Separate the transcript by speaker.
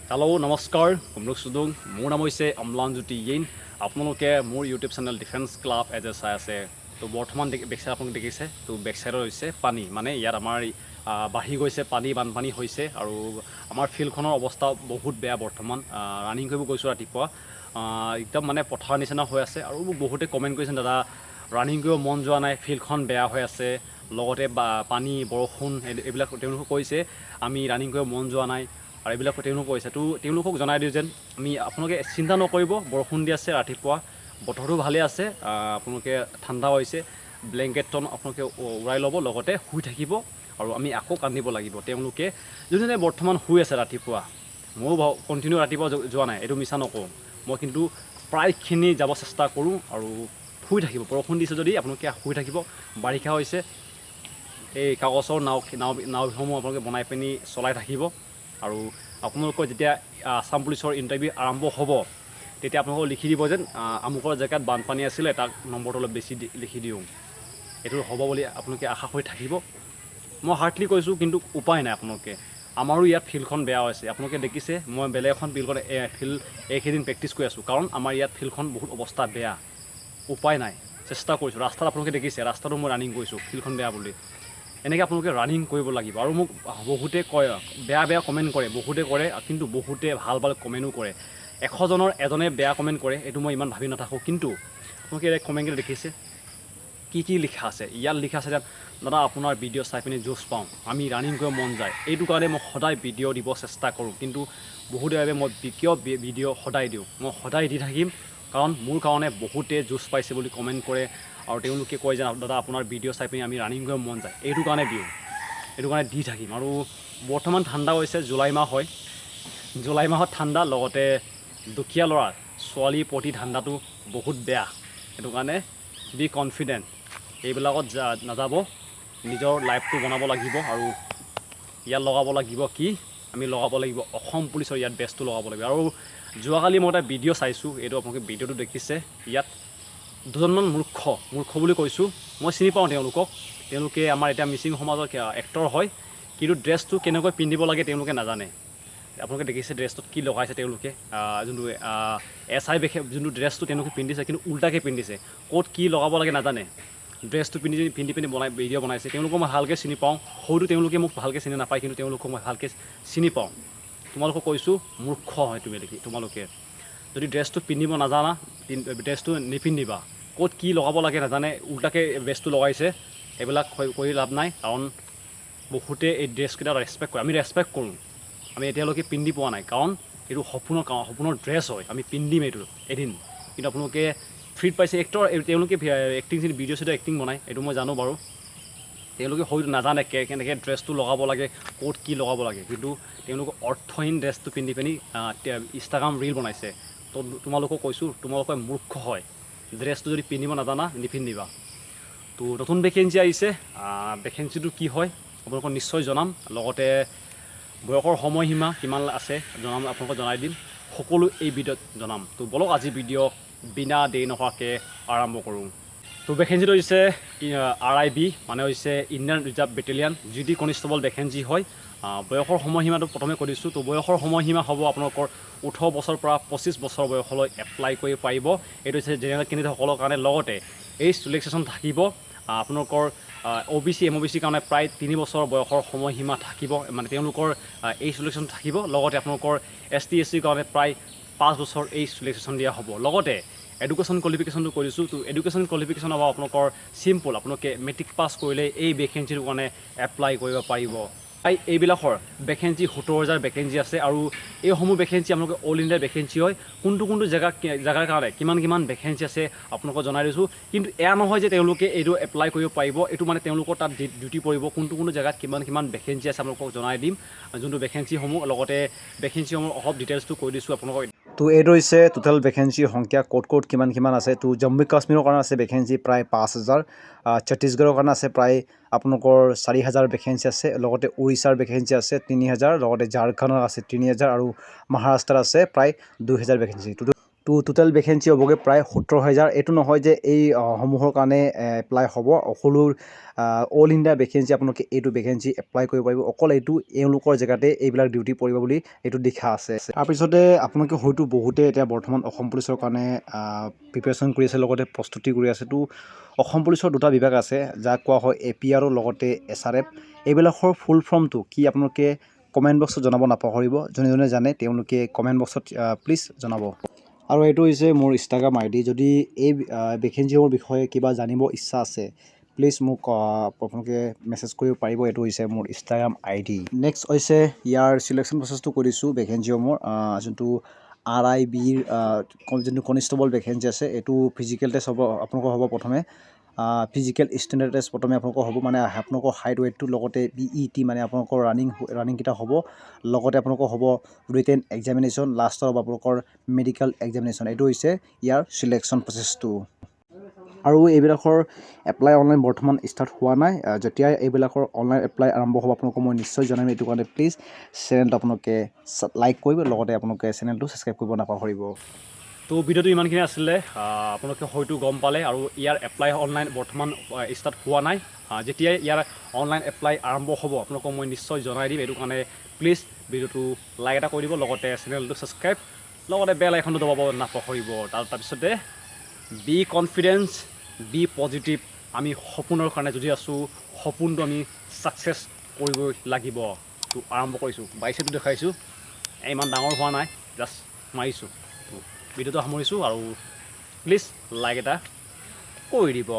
Speaker 1: Hello', নমস্কাৰ, কুমলুক চুদুং। মোৰ নাম হৈছে অম্লানজ্যোতি য়েইন। আপোনালোকে মোৰ YouTube channel defence club as a চাই আছে। তো বৰ্তমান বেক চাইড আপোনালোকে দেখিছে, তো বেক চাইডত হৈছে পানী, মানে ইয়াত আমাৰ বাঢ়ি গৈছে পানী, বানপানী হৈছে আৰু আমাৰ ফিল্ডখনৰ অৱস্থা বহুত বেয়া। বৰ্তমান ৰানিং কৰিব গৈছোঁ ৰাতিপুৱা, একদম মানে পথাৰৰ নিচিনা হৈ আছে। আৰু মোক বহুতে কমেণ্ট কৰিছে, "দাদা, ৰানিং কৰিব মন যোৱা নাই, ফিল্ডখন বেয়া হৈ আছে, লগতে বা পানী বৰষুণ" এইবিলাক তেওঁলোকে কৈছে, "আমি ৰানিং কৰিব মন যোৱা নাই" আৰু এইবিলাক তেওঁলোক কৈছে। তো তেওঁলোকক জনাই দিওঁ যেন আমি আপোনালোকে চিন্তা নকৰিব। বৰষুণ দি আছে ৰাতিপুৱা, বতৰটো ভালেই আছে, আপোনালোকে ঠাণ্ডা হৈছে, ব্লেংকেটখন আপোনালোকে উৰাই ল'ব, লগতে শুই থাকিব আৰু আমি আকৌ কান্দিব লাগিব। তেওঁলোকে যোনে বৰ্তমান শুই আছে ৰাতিপুৱা, ময়ো কণ্টিনিউ ৰাতিপুৱা যোৱা নাই, এইটো মিছা নকওঁ মই, কিন্তু প্ৰায়খিনি যাব চেষ্টা কৰোঁ। আৰু শুই থাকিব, বৰষুণ দিছে যদি আপোনালোকে শুই থাকিব। বাৰিষা হৈছে, এই কাগজৰ নাও নাও নাওসমূহ আপোনালোকে বনাই পিনি চলাই থাকিব। আৰু আপোনালোকৰ যেতিয়া আছাম পুলিচৰ ইণ্টাৰভিউ আৰম্ভ হ'ব, তেতিয়া আপোনালোকক লিখি দিব যেন আমুকৰ জেগাত বানপানী আছিলে, তাক নম্বৰটো অলপ বেছি লিখি দিওঁ। এইটো হ'ব বুলি আপোনালোকে আশা কৰি থাকিব। মই হাৰ্টলি কৈছোঁ, কিন্তু উপায় নাই। আপোনালোকে আমাৰো ইয়াত ফিল্ডখন বেয়া হৈছে, আপোনালোকে দেখিছে। মই বেলেগ এখন ফিল্ডত ফিল্ড এইকেইদিন প্ৰেক্টিছ কৰি আছোঁ, কাৰণ আমাৰ ইয়াত ফিল্ডখন বহুত অৱস্থা বেয়া। উপায় নাই, চেষ্টা কৰিছোঁ। ৰাস্তাত আপোনালোকে দেখিছে, ৰাস্তাটো মই ৰানিং কৰিছোঁ ফিল্ডখন বেয়া বুলি। এনেকৈ আপোনালোকে ৰানিং কৰিব লাগিব। আৰু মোক বহুতে কয়, বেয়া বেয়া কমেণ্ট কৰে, বহুতে কৰে, কিন্তু বহুতে ভাল ভাল কমেণ্টো কৰে। 100জনৰ এজনে বেয়া কমেণ্ট কৰে, এইটো মই ইমান ভাবি নাথাকোঁ। কিন্তু আপোনালোকে ইয়াত কমেণ্টকেইটা দেখিছে, কি কি লিখা আছে। ইয়াত লিখা আছে যে, "দাদা, আপোনাৰ ভিডিঅ' চাই পিনি জোচ পাওঁ, আমি ৰানিং কৰিব মন যায়। এইটো কাৰণে মই সদায় ভিডিঅ' দিব চেষ্টা কৰোঁ।" কিন্তু বহুতে ভাবে মই কিয় ভিডিঅ' সদায় দিওঁ। মই সদায় দি থাকিম, কাৰণ মোৰ কাৰণে বহুতে জোচ পাইছে বুলি কমেণ্ট কৰে আৰু তেওঁলোকে কয় যে, "দাদা, আপোনাৰ ভিডিঅ' চাই পিনি আমি ৰানিং কৰিব মন যায়।" এইটো কাৰণে দিওঁ, এইটো কাৰণে দি থাকিম। আৰু বৰ্তমান ঠাণ্ডা হৈছে, জুলাই মাহ হয়। জুলাই মাহত ঠাণ্ডা, লগতে দুখীয়া ল'ৰা ছোৱালীৰ প্ৰতি ঠাণ্ডাটো বহুত বেয়া। সেইটো কাৰণে বি কনফিডেণ্ট, এইবিলাকত যা নাযাব। নিজৰ লাইফটো বনাব লাগিব। আৰু ইয়াত লগাব লাগিব কি? আমি লগাব লাগিব অসম পুলিচৰ ইয়াত বেজটো লগাব লাগিব। আৰু যোৱাকালি মই এটা ভিডিঅ' চাইছোঁ, এইটো আপোনালোকে ভিডিঅ'টো দেখিছে। ইয়াত দুজনমান মূৰ্খ, মূৰ্খ বুলি কৈছোঁ, মই চিনি পাওঁ তেওঁলোকক। তেওঁলোকে আমাৰ এতিয়া মিচিং সমাজৰ এক্টৰ হয়, কিন্তু ড্ৰেছটো কেনেকৈ পিন্ধিব লাগে তেওঁলোকে নাজানে। আপোনালোকে দেখিছে ড্ৰেছটোত কি লগাইছে তেওঁলোকে। যোনটো এছ I বেশে যোনটো ড্ৰেছটো তেওঁলোকে পিন্ধিছে, কিন্তু উল্টাকৈ পিন্ধিছে। ক'ত কি লগাব লাগে নাজানে। ড্ৰেছটো পিন্ধি পিন্ধি পিন্ধি বনাই ভিডিঅ' বনাইছে। তেওঁলোকক মই ভালকৈ চিনি পাওঁ। হয়তো তেওঁলোকে মোক ভালকৈ চিনি নাপায়, কিন্তু তেওঁলোকক মই ভালকৈ চিনি পাওঁ। তোমালোকক কৈছোঁ, মূৰ্খ হয় তুমি দেখি। তোমালোকে যদি ড্ৰেছটো পিন্ধিব নাজানা, ড্ৰেছটো নিপিন্ধিবা। ক'ত কি লগাব লাগে নাজানে, উল্টাকৈ ড্ৰেছটো লগাইছে। এইবিলাক কৰি লাভ নাই, কাৰণ বহুতে এই ড্ৰেছকেইটা ৰেচপেক্ট কৰে। আমি ৰেচপেক্ট কৰোঁ। আমি এতিয়ালৈকে পিন্ধি পোৱা নাই, কাৰণ এইটো সপোনৰ ড্ৰেছ হয়। আমি পিন্ধিম এইটো এদিন। কিন্তু আপোনালোকে ফ্ৰীত পাইছে এক্টৰ, তেওঁলোকে এক্টিং ভিডিঅ' চিডিঅ' এক্টিং বনায়, এইটো মই জানো বাৰু। তেওঁলোকে হয়তো নাজানে কেনেকৈ ড্ৰেছটো লগাব লাগে, ক'ত কি লগাব লাগে, কিন্তু তেওঁলোকে অৰ্থহীন ড্ৰেছটো পিন্ধি পিনি ইনষ্টাগ্ৰাম ৰিল বনাইছে। তো তোমালোকক কৈছোঁ, তোমালোকে মূৰ্খ হয়। ড্ৰেছটো যদি পিন্ধিব নাজানা, নিপিন্ধিবা। তো নতুন ভেকেঞ্চি আহিছে। ভেকেঞ্চিটো কি হয় আপোনালোকক নিশ্চয় জনাম, লগতে বয়সৰ সময়সীমা কিমান আছে জনাম, আপোনালোকক জনাই দিম। সকলো এই ভিডিঅ'ত জনাম। তো ব'লক, আজি ভিডিঅ' বিনা দেৰি নকৰাকৈ আৰম্ভ কৰোঁ। তো ভেকেঞ্চিটো হৈছে আৰআইবি, মানে হৈছে Indian reserve battalion, GD constable vacancy হয়। বয়সৰ সময়সীমাটো প্ৰথমে কৈ দিছোঁ। তো বয়সৰ সময়সীমা হ'ব আপোনালোকৰ 18 বছৰৰ পৰা 25 বছৰ বয়সলৈ এপ্লাই কৰিব পাৰিব। এইটো হৈছে জেনেৰেল কেণ্ডিডেটসকলৰ কাৰণে। লগতে এইজ ৰিলেক্সেশ্যন থাকিব। আপোনালোকৰ অ' বি চি, এম অ' বি চিৰ কাৰণে প্ৰায় 3 বছৰ বয়সৰ সময়সীমা থাকিব, মানে তেওঁলোকৰ এইজ ৰিলেক্সেশ্যন থাকিব। লগতে আপোনালোকৰ এছ টি, এছ চিৰ কাৰণে প্ৰায় 5 বছৰ এইজ ৰিলেক্সেশ্যন দিয়া হ'ব। লগতে এডুকেশ্যন কোৱালিফিকেশ্যনটো কৈ দিছোঁ। তো এডুকেশ্যন কোৱালিফিকেশ্যন হ'ব আপোনালোকৰ চিম্পল, আপোনালোকে মেট্ৰিক পাছ কৰিলে এই ভেকেঞ্চিটোৰ কাৰণে এপ্লাই কৰিব পাৰিব। প্ৰায় এইবিলাকৰ ভেকেঞ্চি 17,000 ভেকেঞ্চি আছে আৰু এইসমূহ ভেকেঞ্চি আপোনালোকে অল ইণ্ডিয়াৰ ভেকেঞ্চি হয়। কোনটো কোনটো জেগাৰ কাৰণে কিমান কিমান ভেকেঞ্চি আছে আপোনালোকক জনাই দিছোঁ। কিন্তু এয়া নহয় যে তেওঁলোকে এইটো এপ্লাই কৰিব পাৰিব, এইটো মানে তেওঁলোকৰ তাত ডিউটি পৰিব। কোনটো কোনটো জেগাত কিমান কিমান ভেকেঞ্চি আছে আপোনালোকক জনাই দিম, যোনটো ভেকেঞ্চিসমূহ, লগতে ভেকেঞ্চিসমূহ অলপ ডিটেইলছটো কৈ দিছোঁ আপোনালোকক।
Speaker 2: তো এইটো হৈছে টোটেল ভেকেঞ্চিৰ সংখ্যা, ক'ত ক'ত কিমান কিমান আছে। তো জম্মু কাশ্মীৰৰ কাৰণে আছে ভেকেঞ্চি প্ৰায় 5000, ছত্তীশগড়ৰ কাৰণে আছে প্ৰায় আপোনালোকৰ 4000 ভেকেঞ্চি আছে, লগতে উৰিষ্যাৰ ভেকেঞ্চি আছে 3000, লগতে ঝাৰখণ্ডৰ আছে 3000 আৰু মহাৰাষ্ট্ৰৰ আছে প্ৰায় 2000 ভেকেঞ্চি। তো টোটেল ভেকেঞ্চি হ'বগৈ প্ৰায় 17,000। এইটো নহয় যে এই সমূহৰ কাৰণে এপ্লাই হ'ব। সকলো অল ইণ্ডিয়া ভেকেঞ্চি আপোনালোকে এইটো ভেকেঞ্চি এপ্লাই কৰিব পাৰিব। অকল এইটো এওঁলোকৰ জেগাতে এইবিলাক ডিউটি পৰিব বুলি এইটো লিখা আছে। তাৰপিছতে আপোনালোকে হয়তো বহুতে এতিয়া বৰ্তমান অসম পুলিচৰ কাৰণে প্ৰিপেৰেশ্যন কৰি আছে, লগতে প্ৰস্তুতি কৰি আছে। তো অসম পুলিচৰ দুটা বিভাগ আছে, যাক কোৱা হয় এ পি আৰ লগতে এছ আৰ এফ। এইবিলাকৰ ফুল ফৰ্মটো কি আপোনালোকে কমেণ্ট বক্সত জনাব নাপাহৰিব। যোনে যোনে জানে, তেওঁলোকে কমেণ্ট বক্সত প্লিজ জনাব। আৰু এইটো হৈছে মোৰ ইনষ্টাগ্ৰাম আই ডি। যদি এই ভেকেঞ্চিসমূহৰ বিষয়ে কিবা জানিব ইচ্ছা আছে, প্লিজ মোক আপোনালোকে মেছেজ কৰিব পাৰিব। এইটো হৈছে মোৰ ইনষ্টাগ্ৰাম আই ডি। নেক্সট হৈছে ইয়াৰ চিলেকশ্যন প্ৰচেছটো কৈ দিছোঁ। ভেকেঞ্চিসমূহৰ যোনটো আৰ আই বিৰ যোনটো কনিষ্টবল ভেকেঞ্চি আছে, এইটো ফিজিকেল টেষ্ট হ'ব আপোনালোকৰ হ'ব প্ৰথমে। ফিজিকেল ষ্টেণ্ডাৰ্ড টেষ্ট প্ৰথমে আপোনালোকৰ হ'ব, মানে আপোনালোকৰ হাইট ৱেইটটো, লগতে বি ই টি, মানে আপোনালোকৰ ৰানিংকেইটা হ'ব। লগতে আপোনালোকৰ হ'ব ৰিটেন এক্সামিনেশ্যন, লাষ্টত হ'ব আপোনালোকৰ মেডিকেল এক্সামিনেশ্যন। এইটো হৈছে ইয়াৰ চিলেকশ্যন প্ৰচেছটো। আৰু এইবিলাকৰ এপ্লাই অনলাইন বৰ্তমান ষ্টাৰ্ট হোৱা নাই। যেতিয়াই এইবিলাকৰ অনলাইন এপ্লাই আৰম্ভ হ'ব, আপোনালোকক মই নিশ্চয় জনাম। এইটো কাৰণে প্লিজ চেনেলটো আপোনালোকে লাইক কৰিব, লগতে আপোনালোকে চেনেলটো ছাবস্ক্ৰাইব কৰিব নাপাহৰিব।
Speaker 1: তো ভিডিঅ'টো ইমানখিনি আছিলে। আপোনালোকে হয়তো গম পালে। আৰু ইয়াৰ এপ্লাই অনলাইন বৰ্তমান ষ্টাৰ্ট হোৱা নাই। যেতিয়াই ইয়াৰ অনলাইন এপ্লাই আৰম্ভ হ'ব, আপোনালোকক মই নিশ্চয় জনাই দিম। এইটো কাৰণে প্লিজ ভিডিঅ'টো লাইক এটা কৰি দিব, লগতে চেনেলটো ছাবস্ক্ৰাইব, লগতে বেল আইকনটো দবাব নাপাহৰিব। তাৰপিছতে বি কনফিডেঞ্চ, বি পজিটিভ। আমি সপোনৰ কাৰণে যুঁজি আছোঁ, সপোনটো আমি ছাকচেছ কৰিবই লাগিব। তো আৰম্ভ কৰিছোঁ, বাইচেপটো দেখাইছোঁ। ইমান ডাঙৰ হোৱা নাই, জাষ্ট মাৰিছোঁ। তো ভিডিঅ'টো সামৰিছোঁ আৰু প্লিজ লাইক এটা কৰি দিব।